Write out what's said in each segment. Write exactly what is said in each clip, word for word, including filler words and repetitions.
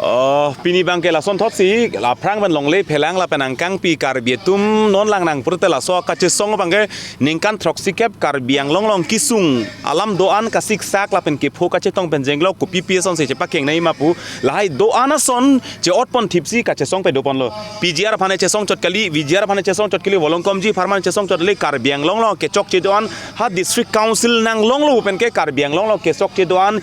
Oh, pini abangke lasonthotsi, aphrang pen longle phelang lapen angkangpi Karbi atum non lang nangpute laso kachesong abangke ningkan throksikep Karbi Anglong along kesung alam do-an kasiksak lapen kepho kachetong pen jenglok kopi pi asonsi chepakengnei ma pu lahai do-an ason che-otpon thipsi kachesong pedoponlo. P G R aphan chesong chot kali, V G R aphan chesong chot kali, Volongkomji aphan chesong chot kali, Karbi Anglong along kechokche do-an ha District Council nanglonglo pen ke Karbi Anglong along kechokche do-an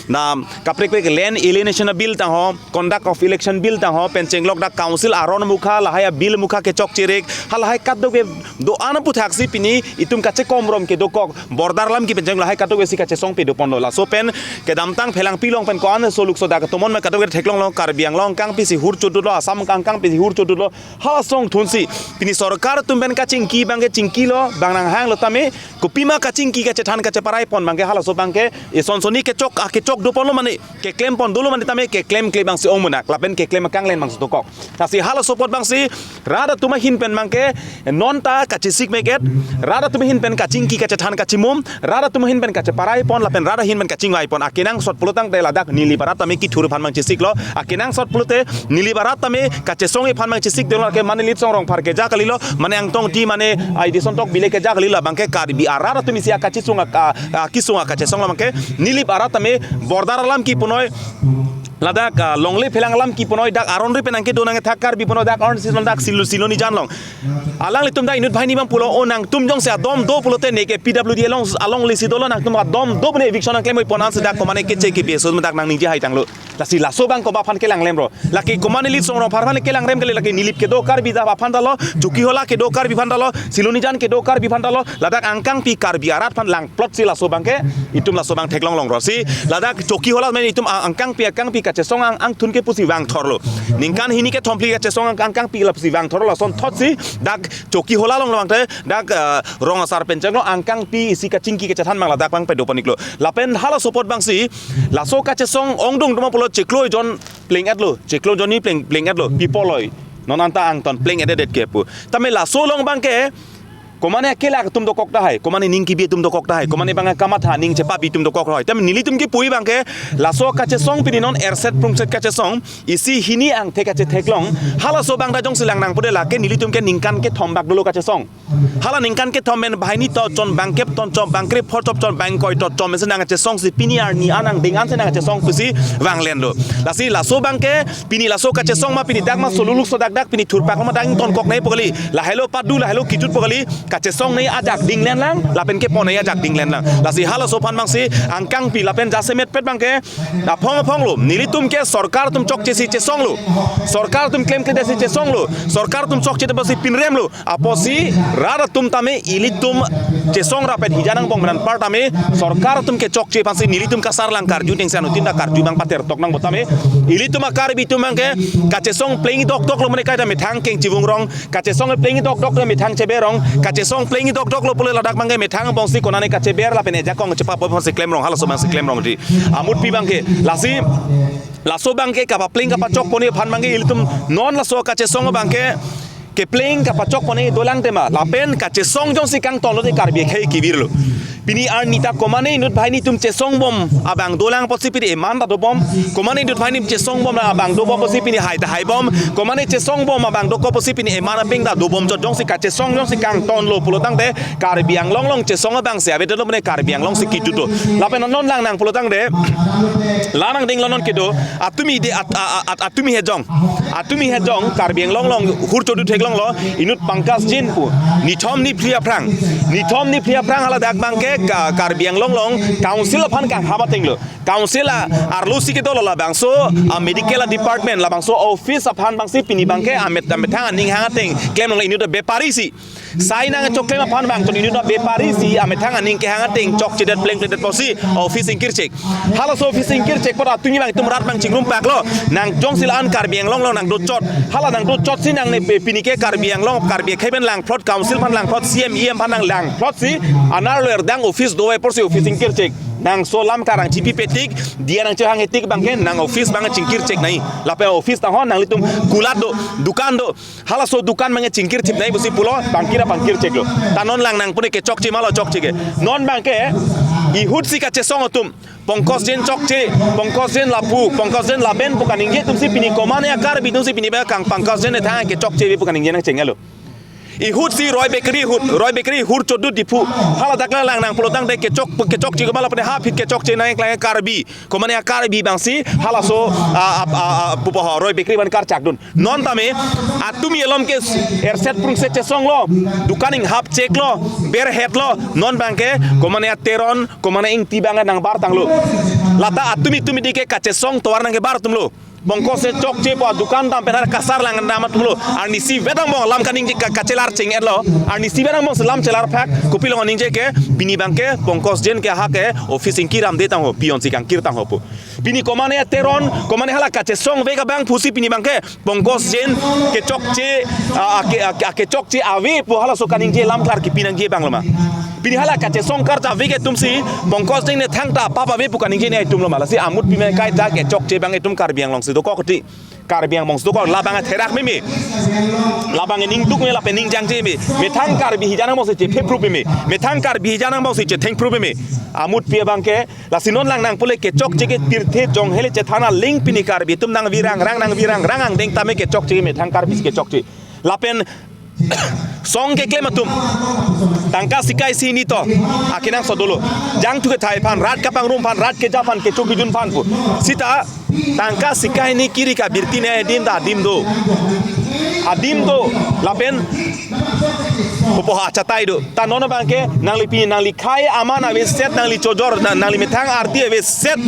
na kaprek prek land alienation bill tangho, conduct of election bill tangho, pen chenglok dak council aron mukha, lahai abill mukha kechokche rek, ha lahai kadokave do-an aputhaksi pini itum kachekomrom kedokok, border alam ki pen chenglok lahai kadokavesi kachesong pedoponlo. Laso pen kedamtang phelangpi along pen ko-an soluk sodak tomon ma kadokave theklonglo, Karbi Anglong angkangpisi hur chodutlo, Assam angkangpisi hur chodutlo, ha asong thunsi pini sorkar atum pen kachingki abangke chingkilo, bang nanghanglo tame, kopima kachingki kachethan kacheparai pon abangke halaso abangke ison soni kechok, ah, kechok doponlo mane, keklem pon dolo mane tame keklemkle abangsi ong munak, lapen keklem kanglen abangsi dokok. Lasi halaso apot abangsi rat atum ahin pen abangke non ta kachesik meket, rat atum ahin pen kachingki kachethan kachimum, rat atum ahin pen kacheparai pon lapen rat ahin pen kachingvai pon. Akenangsot pulo tangte ladak Nilip arat tame kithur aphan abang chesiklo. Akenangsot pulote Nilip arat tame kachesong aphan abang chesik dolo, ke mane Nilip Songrong aphan keja kalilo, mane Angtong Ingti mane Aidi Sontok Bey le keja kalilo, abangke Karbi arat atum isi akachesong ak-, a, a, kesung akachesong abangke Nilip arat tame border alam ki punoi ladak, ah, longle phelang alam ki punoi dak aron ri pen nangkedo nangkethak Karbi punoi dak aron si ladak Silo, Silonijan along. Alanglitum dak inut banghini abang pulo, o nangtum jongsi adom do pulote neke P W D along, along lesi dolo, nangtum adom do pune eviction nangklemvoi pon ansi dak komane keche kebi aso dak nangningje hai tanglo. Lasi laso abang koba aphan kelanglemlo. Lake komane Nilip Songrong aphan kelangrem kali, lake Nilip kedo Karbi dak aphan talo, Chokihola kedo Karbi aphan talo, Silonijan kedo Karbi aphan talo, ladak angkangpi Karbi arat aphan langplotsi laso abangke itum laso abang theklong longlo. Si ladak Chokihola mane itum a-, angkangpi angkangpi kachesong ang, angthun ke pusi vangthorlo. Ningkan hini kethom phli kachesong ang, angkangpi lapusi vangthorlo, lasonthotsi dak Chokihola along abangte dak, eh, rong asar pen chenglok angkangpi isi kachingki kachethan abang ladak abang pedoponiklo. Lapen halaso apot abangsi laso kachesong ongdung doma pulo chiklo jon pleng-etlo, chiklo jonni pleng, pleng-etlo, pi apot loi. Non anta angton pleng-et-et ke pu. Tame laso along abangke komane akelak atum dokok tahai, komane ning kebi atum dokok tahai, komane abang kamatha ning chepabi atum dokok tahai. Tame nelitum kipu abangke laso kachesong pini non erset prungset kachesong isi hini angthek kachetheklong. Halaso abang ta jongsi lang nangpute lake nelitum ke ningkan kethom bak dolo kachesong. Hala ningkan kethom pen banghini to chon, bangkep to chon, bangkrep pho to chon, bangkoi to chon, mesen nangchesongsi pini arni an angdeng ansi nangchesong pusi vanglenlo. Lasi laso abangke pini laso kachesong ma pini dak ma soluluk sodak dak pini thurpak ma dak ingtonkoknei pu kali. Lahelo padu lahelo kijut pu kali. Kachesongnei ajak dinglen lang, lapen keponei ajak dinglen lang. Lasi halaso aphan abangsi angkangpi lapen jasemetpet abangke aphong aphonglo. Nelitum ke sorkar atum chokchesi chesonglo. Sorkar atum klemkledetsi chesonglo. Sorkar atum chokche tepasi pinremlo. Apotsi rat atum tame ilitum chesong rapet hija nangbong menan par tame sorkar atum kechokche aphansi nelitum kasarlang karju atengsi anuttin ta karju abang patertok nangpo tame ilitum a-Karbi atum abangke kachesong pleng dokdoklo mane kaita methang kengchivung rong, kachesong pleng dokdoklo methang cheber rong, kachesong pleng dokdoklo pule ladak abangke methang angbongsi konane kacheber lapen ejakong chepapo aphansi klemrong, halaso abangsi klemrongji. Amutpi abangke lasi laso abangke kapapleng kapachokpone aphan abangke ilitum non laso kachesong abangke kepleng kapachokpone dolang tema lapen kachesong jongsi kangtonlote Karbi akhei kevirlo. Pini arni ta komane inut banghini atum chesongbom abang dolang apotsi pini eman ta dobom. Komane inut banghini chesongbom abang dobom apotsi pini hai ta haibom. Komane chesongbom abang dokok apotsi pini eman apeng ta dobom chot jongsi kachesong jongsi kangtonlo pulo tangte Karbi Anglong along chesong abangsi avedetlo mane Karbi Anglongsi kijutlo. Lapen non lang nang pulo tangte la nangdenglo non kedo atumi de at, a, a, at, atumi hejong. Atumi hejong Karbi Anglong along hur chodu theklonglo inut Pankaj Jin pu. Nithom niphli aphrang. Nithom niphli aphrang haladak abangke ka-, Karbi Anglong along council aphan kanghap atenglo. Council a-, arlosi kedolo labangso a-medical a-department labangso office aphan abangsi pini abangke amet, amethang aning hang ateng klemlongle inut beparisi. Sai nangchoklem aphan abang ton inut beparisi amethang aning kehang ateng chokchedet plengpledet apotsi office ingkirchek. Halaso office ingkirchek apot atumi abang itum rat abang chingrumpaklo. Nang jongsi la-an Karbi Anglong along nangdochot. Hala nangdochotsi nangne pe pini ke Karbi Anglong Karbi akhei pen langplot council aphan langplot C M E M aphan nanglangplotsi anerlo erdang office dovai apotsi office ingkirchek. Nang so lam karang chipi petik, dia nangchehang etik abangke nang office abang chingkircheknei. Lapen office tahon nanglitum kulat do, dukan do. Halaso dukan abang chingkirthipnei pusi pulo, bangkira bangkircheklo. Ta non lang nangpune kechokche malo chokche ke. Non abangke, ihutsi kachesong atum. Pankaj Jain chokche, Pankaj Jain lapu, Pankaj Jain lapen pu kaningje atumsi pini komane a-Karbi atumsi pini abang kang Pankaj Jain ne thang kechokche ave pu kaningje nangchenglo. Ihut si Roy Bakery ahut, Roy Bakery ahut chodut Diphu. Haladak lang nang pulotangte kechok, kechokche komat lapen ha aphi kechokche nangklang Karbi. Komane a-Karbi abangsi halaso a, a, a, a, pupo ho Roy Bakery abang karchakdun. Non tame atumi alom ke erset prungset chesonglo, dukan inghap cheklo, berhetlo, non abangke komane a-Teron, komane Ingti abang nangbar tanglo. Lata atumi tumi di ke kachesong tovar nangkebar atumlo. Pankaj Jain chokche pu adukan dam pen har kasar lang dam atumlo. Arnisi vet angbong lam kaningje ka-, kachelar cheng-etlo. Arnisi vet angbong si lam chelar phak. Kopilo ningje ke pini abangke Pankaj Jain ke ha ke office ingkiramde tang ho, peon si kangkir tang ho pu. Pini komane a-Teron, komane hala kachesong ave ke abang pusi pini abangke Pankaj Jain kechokche, a, a, ke, a, ke, kechokche ave pu halaso kaningje lam klar kipi nangji abang lo ma. Pini hala kachesong karcha ave ke atumsi Pankaj Jain ne thangta pap ave pu kaningje ne atum lo ma. Lasi amut pime kaita kechokche abang atum Karbi Anglong si dokok ti. Karbi Anglong si dokok, labang atherak meme. Labang aning duk me lapen ning jangje me. Methang Karbi hijan angbong si chephe prup meme. Methang Karbi hijan angbong si chetheng prup meme. Amut pi abangke, lasi non lang nang pule kechokche ke tirthe jong hele chethana ling pini Karbi atum nangvirang rang nangvirang rang angdeng tame kechokche methang Karbi si kechokche. Lapen song keklem atum tangka sikai si ni to akenangsot dolo. Jangthu kethai aphan, rat kapangrum aphan, rat keja aphan, kecho kejun aphan pu. Sita tangka sikai ni kiri kabirti ne adim ta adim do. Adim do lapen pupo ha achatai do. Ta non abangke nangli pi nangli khai aman aveset, nangli chojor, na-, nangli methang arti aveset.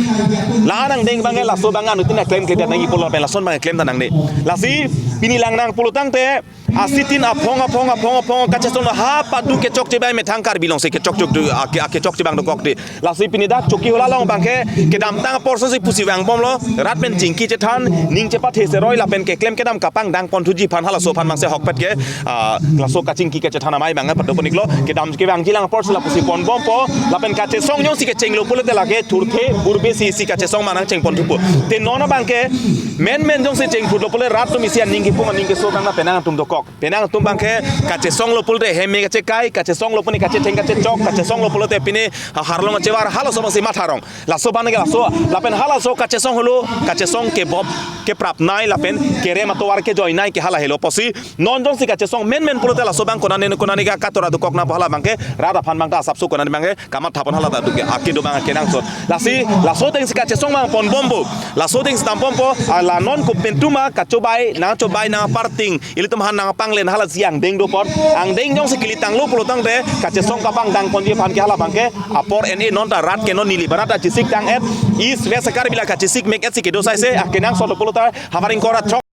La angdeng abangke laso abang anuttin aklem kledet nangji pulo pen lason abang klem ta nangne. Lasi pini lang nang pulotangte asitin aphong aphong aphong aphong kachesong ha padu kechokche abang methang Karbi Anglong si kechokche do, ake, akechokche abang dokok de. Lasi pini dak Chokihola along abangke kedamtang apor si pusi vangbomlo, rat pen chingki chethan, ning chepathe seroi lapen keklem kedam kapangdang ponthuji aphan halaso aphan mangse ahokpet ke, ah, laso kachingki kachethan amei abang pado poniklo, kedam kevangji lang apor si lapusi ponbompo, lapen kachesong jongsi kechenglo pulote lake thurthe burbe si si kachesong manang chengponthupo. Te non abangke menmen jongsi chengphutlo pule rat atum isi aning kipum aning keso abang na penang atum dokok. Penang atum abangke kachesonglo pulote heme kachekai, kachesonglo pune kachetheng kachechok, kachesonglo pulote pine harlong achevar halaso abangsi matharong. Laso abangke laso, lapen halaso kachesong helo, kachesong kebop, keprapnei, lapen kerem atovar kejoinei ke hala helo pusi. Non jongsi kachesong menmen pulote laso abang konane konane ka katora dokok nangpo hala abangke, rat aphan abangta asapso konane abangke, kamatha pon hala ta duke akedo abang akenangsot. Lasi, laso atengsi kachesong abang ponbompo. Laso atengsi dambompo, ah, la non kopi atum ma kachobai, nangchobai nangparting, ilitum aphan nangpanglen hala si angdeng dopon. Angdeng jongsi kelitanglo pulotangte, kachesong kapangdang ponji aphan ke hala abangke, apor ene non ta rat ke non neli barat ta chesik tang-et, East West Karbi la kachesik mek-et si kedo saise, akenangsot pulote, havar ingkoi ra throk